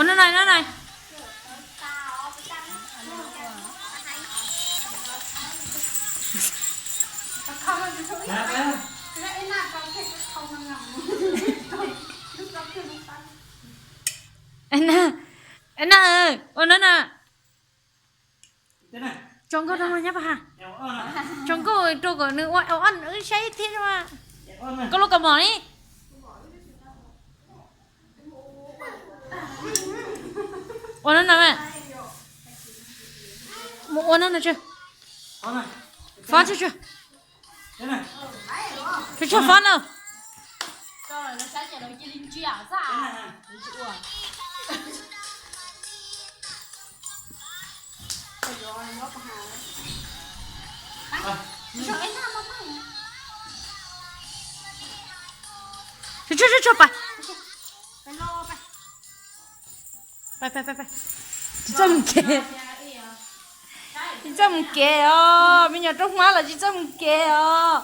No na, no na. Ua no na, ua no na. Tso nkauj rau no nyab Paj Has. Tso nkauj rau kom nws ua, ua, wb saib thiab. Koj lub kaus mom ni. Ua no na. Mus ua no na. Fob, tshuav fob na. Tshuav, tshuav, tshuav, pais. Pais, pais, pais, pais. Tsis txawj mus kev. Tsis txawj mus kev os, me nyuam rau hmab los tsis txawj mus kev os.